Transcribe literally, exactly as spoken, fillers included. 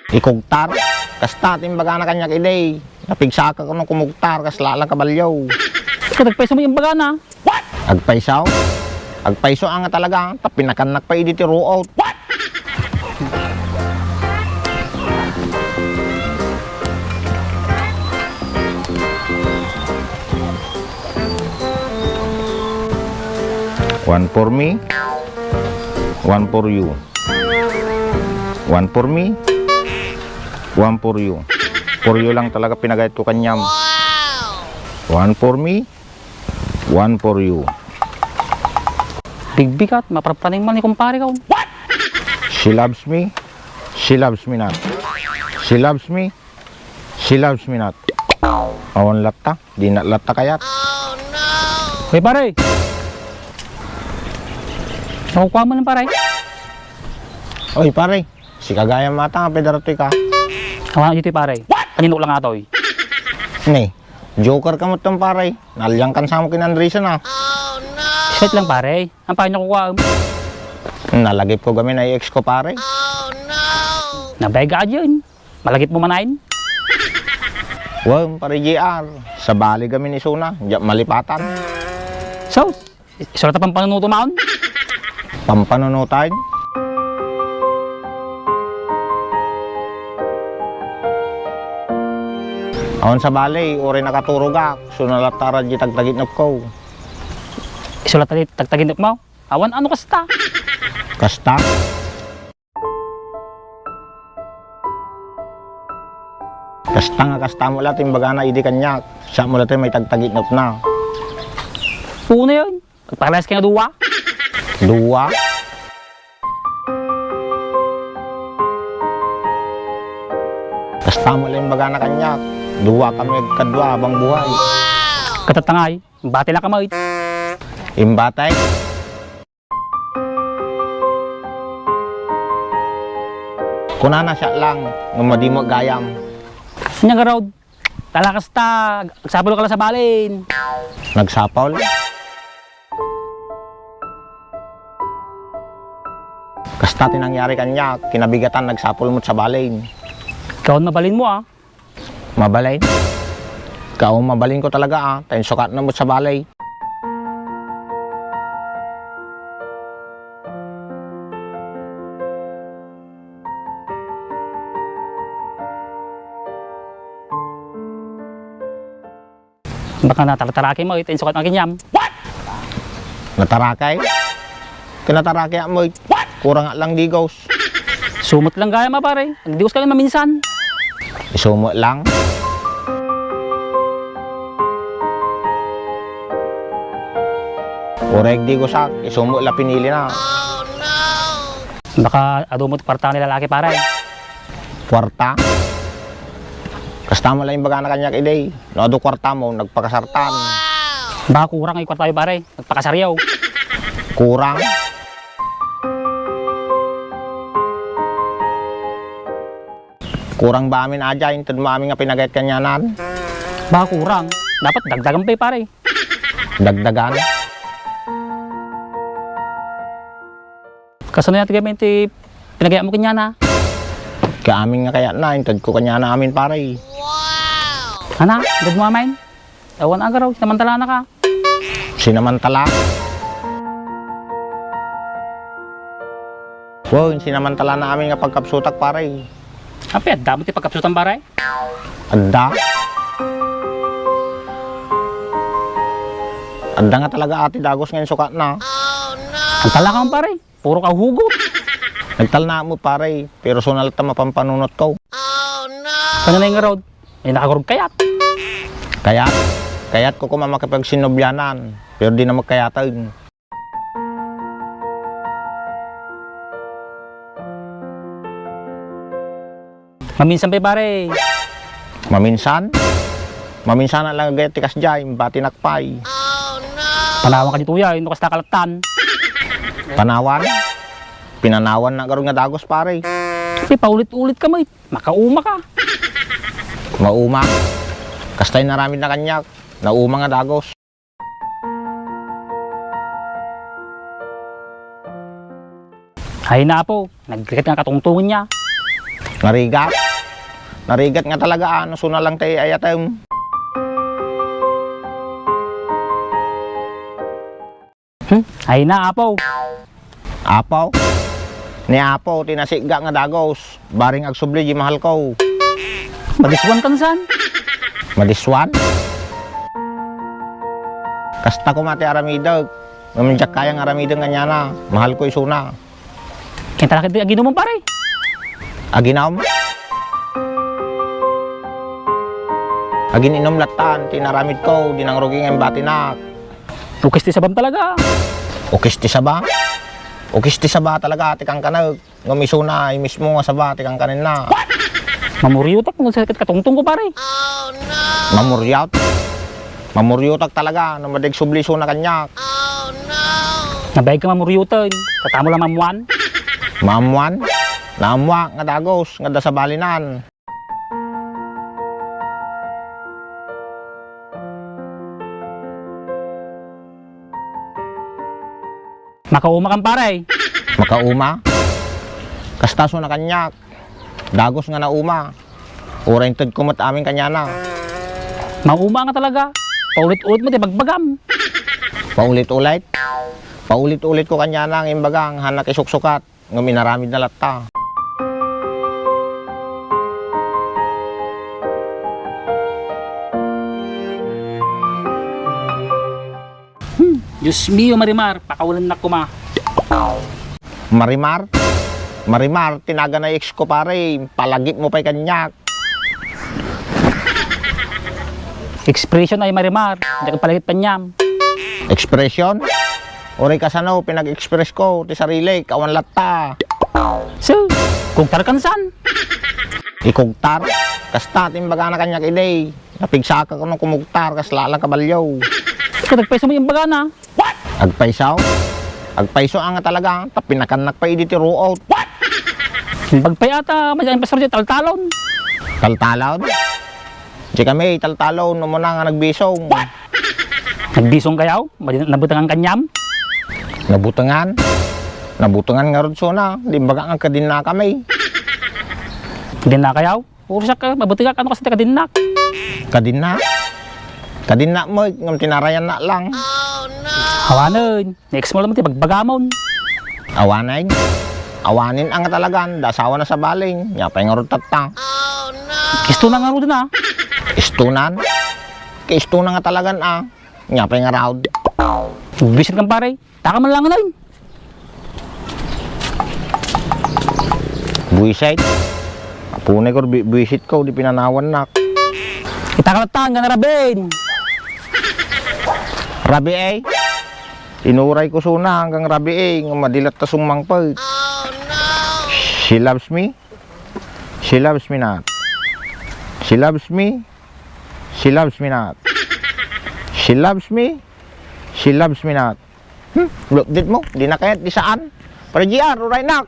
Ikugtar? Kasta ti imbagana kaniak idi. Napigsaka kuno kumugtar kas lala kabalyo. Ket agpayso met imbagana. Agpayso? Agpayso nga talaga, ta pinakannak pay idi ti ruot. One for me, one for you. One for me, one for you. For you lang talaga pinagayat ko kaniam. One for me, one for you. Bigbigat, maparpaning man ni kumpare ko. She loves me, she loves me not. She loves me, she loves me not. Awan latta, di na latta kayat. Hoy, pare! Nakukuha mo lang, pare? Oy, pare, sika gayam ata nga pay darutoy ka. Awan ditoy, pare. Kaninok lang atoy. Ne, joker ka met ton, pare. Naaliankan sa mo ken Andresen, a. Sweet lang, pare. Ang paano ko kuha? Nalagip ko gamin ay ex ko, pare. Nabayag ka diyan. Malagip mo manen? Wen, pare J R, sabali gamin isuna, diak malipatan. Sus, isu latta pampanunotom? Pampanunotan? Awan sabali, uray nakaturogak, isuna latta a radyo tagtagitnopko. Isu latta ti tagtagitnopmo? Awan, ano kasta? Kasta? Kasta nga kasta mo la ti imbagana idi kaniak. Siak mo la ti maitagtagitnopna. Una yun. Agparehas kayo nga dua. Dua? Kasta mo la imbagana kaniak. Dua kami agkadua abang buhay. Katatangay, imbati lang kami. Imbati? Kunana siak lang, no madi mo gayam. Ania ngarud, talakas ta, agsapul ka la sabalin. Nagsapul? Kasta ti nangyari kaniak, kinabigatan nagsapul met sabalin. Ikaw, mabalin mo, a. Mabalin? Ikaw, mabalin ko talaga, a. Ta insukatna met sabalin. Baka natartaraki mo, iti insukat nga kaniam. Natarakay? Kinatarakiak met. Kurang lang digos. Isu met lang gayam, a, pare. Agdigos ka lang maminsan. Isu met lang? Uray agdigosak, isu met la pinilina. Baka adu met kuarta ni lalaki, pare. Kuarta? Kasta mo la imbagana kaniak idi. No adu kuarta mo, nagpakasartan. Baka kurang ay kuarta, pare. Nagpakasaryo. Kurang? Kurang ba amin a diay, inted mo amin nga pinagayat kanianan? Baka kurang. Dapat dagdagan pay, pare. Dagdagan? Kasano yat gamin ti pinagayat mo kaniana? Kay amin nga kayatna, inted ko kaniana amin, pare. Ana, inted mo amin? Awan a garaw, sinamantalana ka. Sinamantala? Wow, sinamantalana amin nga pagkapsutak, pare. Apay, adda met ti pagkapsutan, pare? Adda? Adda nga talaga a ti dagos nga insukatna. Ang talakam, pare. Puro ka hugot. Nagtalna mo, pare, pero isuna latta mapampanunotko. Kasano ngarud? Ay, nakakurog kayat. Kayat? Kayatko koma makipagsinnobianan, pero dina magkayatan. Maminsan pay, pare. Maminsan? Maminsan lang gayat ti kasdiay, imbatinak pay. Panawan ka ditoy, no kasta ka lattan. Panawan? Pinanawannak ngarud nga dagos, pare. Ti paulit-ulit ka met. Makauma ka. Mauma? Kasta inaramidna kaniak. Nauma nga dagos. Ay, Apo, nagrigat nga katungtungan niya. Narigat? Narigat nga talaga, a, no suna lang ti ay-ayatem. Hmm, ay na, Apo. Apo? Ni Apo ti nasigga nga dagus, bareng agsubli di mahalko. Madiswan kan san? Madiswan? Kasta koma ti aramidek, ngem diak kayang aramiden kaniana, mahalko isuna. Ken talaga ti aginumem, pare? Aginum? Agin-inum lattan ti inaramidko, di nangrugi nga imbatinak. Ukis ti sabam talaga. Ukis ti saba? Ukis ti saba talaga ti kankanek. Ngem isuna, ay mismo nga saba ti kankanenna. Mamuriutak no sakit katungtong ko, pare. Mamuriat? Mamuriutak talaga no madi agsubli isuna kaniak. Nabayag ka mamuriuten. Tatamo lang maammuan. Maammuan? Naammuak nga dagus nga adda sabalinan. Makauma kan, pare. Makauma? Kasta isuna kaniak. Dagus nga nauma. Uray intedko met amin kaniana. Mauma nga talaga. Paulit-ulit mo ti bagbagam. Paulit-ulit? Paulit-ulit ko kaniana nga imbagak, haannak isuksukat. Ngem inaramidna latta. Hmm, Dios mio, Marimar, pakawalennak koma. Marimar? Marimar, ti naganay ex ko, pare, palagipmo pay kaniak. Expression ay, Marimar, diak palagip kaniam. Expression? Uray kasano pinag-express ko ti sarilik, awan latta. So, kugtar kan san? Ikugtar? Kasta ti imbagana kaniak idi. Napigsaka kuno kumugtar kas lalang kabalio. Ket agpayso met imbagana. Agpayso? Agpayso nga talaga, ta pinakannak pay idi ti ruot. Imbag pay ata, madi ampasar di taltalon. Taltalon? Di kami taltalon, umuna nga nagbisong. Nagbisong kayo? Madi nabutangan kaniam? Nabutangan? Nabutangan ngarud isuna, di imbagak nga kadinnakami. Kadinnakayo? Urusak ka, mabuti ka, ano kasi ti kadinnak? Kadinnak? Kadinnak met, ngem tinarayannak lang. Awanen, next mo lang ti bagbagamon. Awanen? Awanen nga talagan, da asawana sabali, nia pay ngarud tatta. Istonan ngaruden a. Istonan? Kaistonan nga talagan a, nia pay ngarud. Buisit kan pare. Taka man lang, Noy. Buisit. Apo, Noy, kur-, bi-, buisit ko, di pinanawannak. Itaka latta, hanggang rabiin. Rabii? Inuray ko isuna, hanggang rabii, nga madi latta sumangpet. She loves me. She loves me not. She loves me. She loves me not. She loves me. She loves me not. Hmm, lupdit mo, di na kayat di saan. Pare G R, uraynak.